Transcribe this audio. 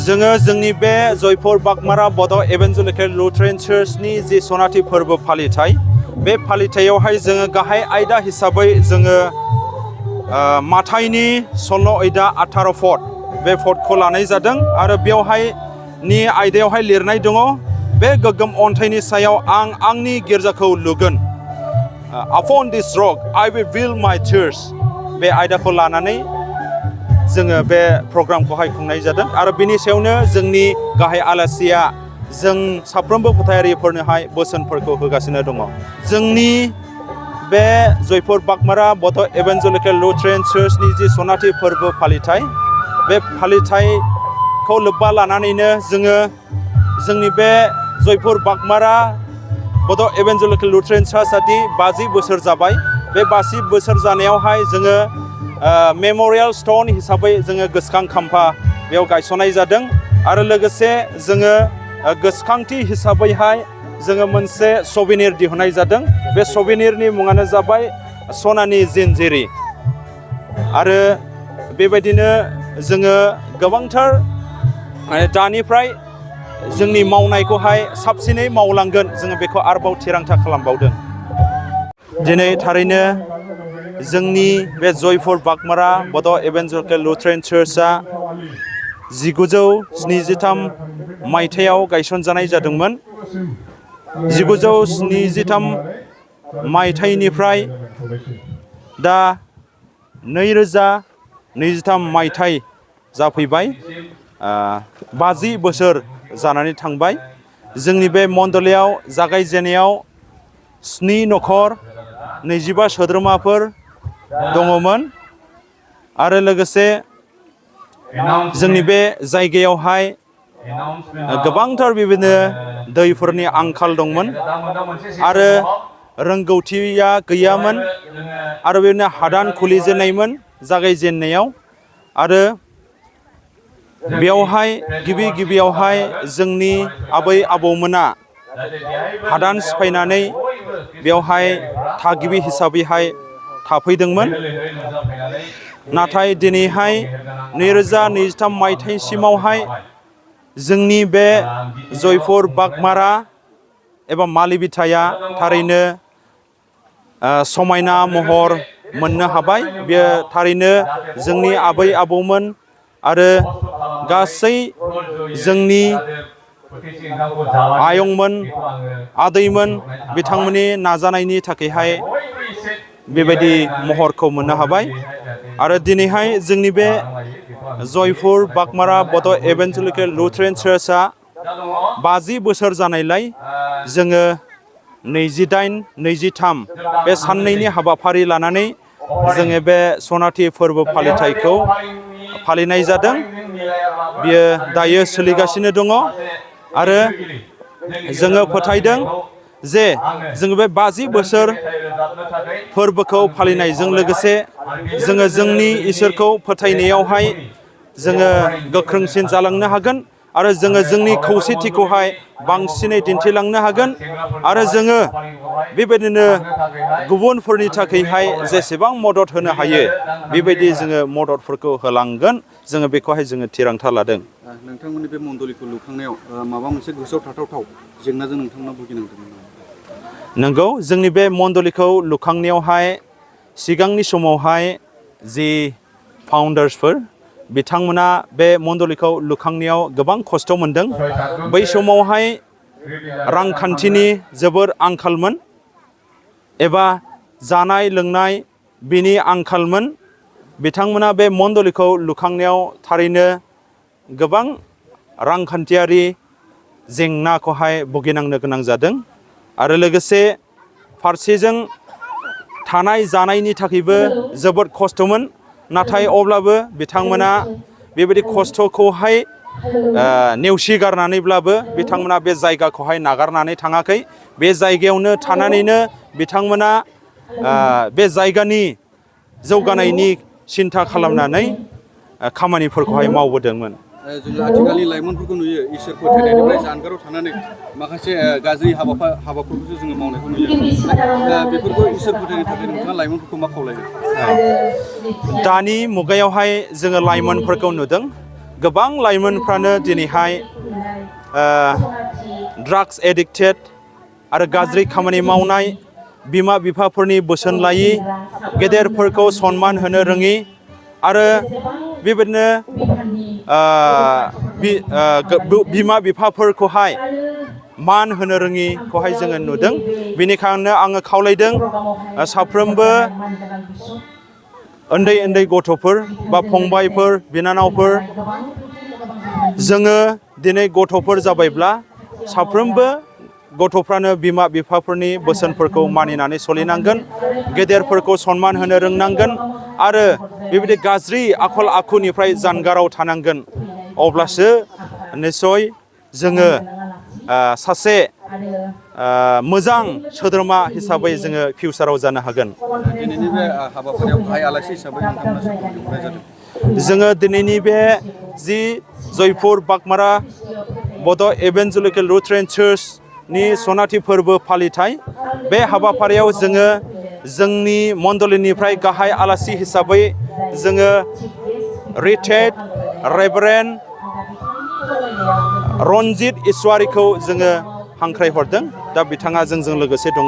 जोङो जोंनि बे जयपुर बागमारा बड' इभान्जेलिकेल लुथेरान चार्चनि जि सनाथि फोरबो फालिथाय बे फालिथायावहाय जोङो गाहाय आयदा हिसाबै जोङो माथाइनि 16 आयदा 18 फट बे फटखौ लानाय जादों आरो बेवहायनि आयदायावहाय लिरनाय दङ बे गोग्गोम अन्थाइनि सायाव आं आंनि गिर्जाखौ लुगोन upon this rock I will build my church बे आयदाखौ लानानै जोङो बे प्रग्रामखौहाय खुंनाय जादों आरो बेनि सायावनो जोंनि गाहाय आलासिया जों साफ्रोमबो फोथायारिफोरनोहाय बोसोनफोरखौ होगासिनो दङ जोंनि बे जयपुर बागमारा बड' इभान्जेलिकेल लुथेरान चार्चनि जि सनाथि फोरबो फालिथाय बे फालिथायखौ लोब्बा लानानैनो जोङो जोंनि बे जयपुर बागमारा बड' इभान्जेलिकेल लुथेरान चार्चआ 50 बोसोर जाबाय बे 50 बोसोर जानायावहाय जोङो मेम'रियेल स्टन हिसाबै जोङो गोसोखां खाम्फा बेयाव गायसननाय जादों आरो लोगोसे जोङो गोसोखांथि हिसाबैहाय जोङो मोनसे सभिनिर दिहुननाय जादों बे सभिनिरनि मुङानो जाबाय सनानि जिनजिरि आरो बेबायदिनो जोङो गोबांथार दानिफ्राय जोंनि मावनायखौहाय साबसिनै मावलांगोन जोङो बेखौ आरोबाव थिरांथा खालामबावदों दिनै थारैनो जोंनि बे जयपुर बागमारा बड' इभान्जेलिकेल लुथेरान चार्चआ 1973 मायथाइयाव गायसनजानाय जादोंमोन 1973 मायथाइनिफ्राय दा 2023 मायथाइ जाफैबाय 50 बोसोर जानानै थांबाय जोंनि बे मण्डलीयाव जागायजेननायाव 7 नखर 25 सोद्रोमाफोर दङमोन आरो लोगोसे जोंनि बे जायगायावहाय गोबांथार बेबायदिनो दैफोरनि आंखाल दंमोन आरो रोंगौथिया गैयामोन आरो बेबायदिनो हादान खुलिजेननायमोन जागायजेननायाव आरो बेयावहाय गिबियावहाय जोंनि आबै आबौमोना हादान सिफायनानै बेवहाय थागिबि हिसाबैहाय थाफैदोंमोन नाथाय दिनैहाय 2023 मायथाइसिमावहाय जोंनि बे जयपुर बागमारा एबा मालिबिथाया थारैनो समायना महर मोननो हाबाय बेयो थारैनो जोंनि आबै आबौमोन आरो गासै जोंनि आयंमोन आदैमोन बिथांमोननि नाजानायनि थाखायहाय बेबायदि महरखौ मोननो हाबाय आरो दिनैहाय जोंनि बे जयपुर बागमारा बड' इभान्जेलिकेल लुथेरान चार्चआ 50 बोसोर जानायलाय जोङो 28-23 बे साननैनि हाबाफारि लानानै जोङो बे सनाथि फोरबो फालिथायखौ फालिनाय जादों बियो दायो सोलिगासिनो दङ आरो जोङो फोथायदों जे जोङो बे 50 बोसोर फोरबोखौ फालिनायजों लोगोसे जोङो जोंनि इसोरखौ फोथायनायावहाय जोङो गोख्रोंसिन जालांनो हागोन आरो जोङो जोंनि खौसेथिखौहाय बांसिनै दिन्थिलांनो हागोन आरो जोङो बेबायदिनो गुबुनफोरनि थाखायहाय जेसेबां मदद होनो हायो बेबायदि जोङो मददफोरखौ होलांगोन जोङो बेखौहाय जोङो थिरांथा लादों नोंथांमोननि बे मण्डलीखौ लुखांनायाव माबा मोनसे गोसोआव थाथावथाव जेंनाजों नोंथांमोना भुगिनांदोंमोन नंगौ जोंनि बे मण्डलीखौ लुखांनायावहाय सिगांनि समावहाय जि फाउन्डार्सफोर बिथांमोना बे मण्डलीखौ लुखांनायाव गोबां खस्थ' मोनदों बै समावहाय रांखान्थिनि जोबोर आंखालमोन एबा जानाय लोंनाय बिनि आंखालमोन बिथांमोना बे मण्डलीखौ लुखांनायाव थारैनो गोबां रांखान्थियारि जेंनाखौहाय भुगिनांनो गोनां जादों आरो लोगोसे फारसेजों थानाय जानायनि थाखायबो जोबोद खस्थ'मोन नाथाय अब्लाबो बिथांमोना बेबायदि खस्थ'खौहाय नेवसिगारनानैब्लाबो बिथांमोना बे जायगाखौहाय नागारनानै थाङाखै बे जायगायावनो थानानैनो बिथांमोना बे जायगानि जौगानायनि सिन्था खालामनानै खामानिफोरखौहाय मावबोदोंमोन जोङो आथिखालनि लाइमोनफोरखौ नुयो इसोर फोथायनायनिफ्राय जानगाराव थानानै माखासे गाज्रि हाबाफोरखौसो जोङो मावनायखौ नुयो बेफोरखौ इसोर फोथायनो थाखाय नोंथाङा लाइमोनफोरखौ मा खावलायो दानि मुगायावहाय जोङो लाइमोनफोरखौ नुदों गोबां लाइमोनफ्रानो दिनैहाय ड्राग्स एडिक्टेड आरो गाज्रि खामानि मावनाय, बिमा बिफाफोरनि बोसोन लायि, गेदेरफोरखौ सनमान होनो रोङि आरो बेबायदिनो बिमा बिफाफोरखौहाय मान होनो रोङिखौहाय जोङो नुदों। बेनिखायनो आङो खावलायदों साफ्रोमबो उन्दै उन्दै गथ'फोर बा फंबायफोर, बिनानावफोर, जोङो दिनै गथ'फोर जाबायब्ला साफ्रोमबो गथ'फ्रानो बिमा बिफाफोरनि बोसोनफोरखौ मानिनानै सोलिनांगोन, गेदेरफोरखौ सनमान होनो रोंनांगोन आरो बेबायदि गाज्रि आखल आखुनिफ्राय जानगाराव थानांगोन। अब्लासो निस्सय जोङो सासे मोजां सोद्रोमा हिसाबै जोङो फिउचाराव जानो हागोन। दिनैनि बे हाबाफारियाव गाहाय आलासि हिसाबै नोंथांमोना सोरखौ लिंहरनाय जादों? जोङो दिनैनि बे जि जयपुर बागमारा बड' इभेन्जेलिकेल लुथेरान चार्चनि सनाथि फोरबो फालिथाय, बे हाबाफारियाव जोङो जोंनि मण्डलीनिफ्राय गाहाय आलासि हिसाबै जोङो रिटायार्ड रेभारेन्ड रन्जित इसवारिखौ जोङो हांख्रायहरदों। दा बिथाङा जोंजों लोगोसे दङ।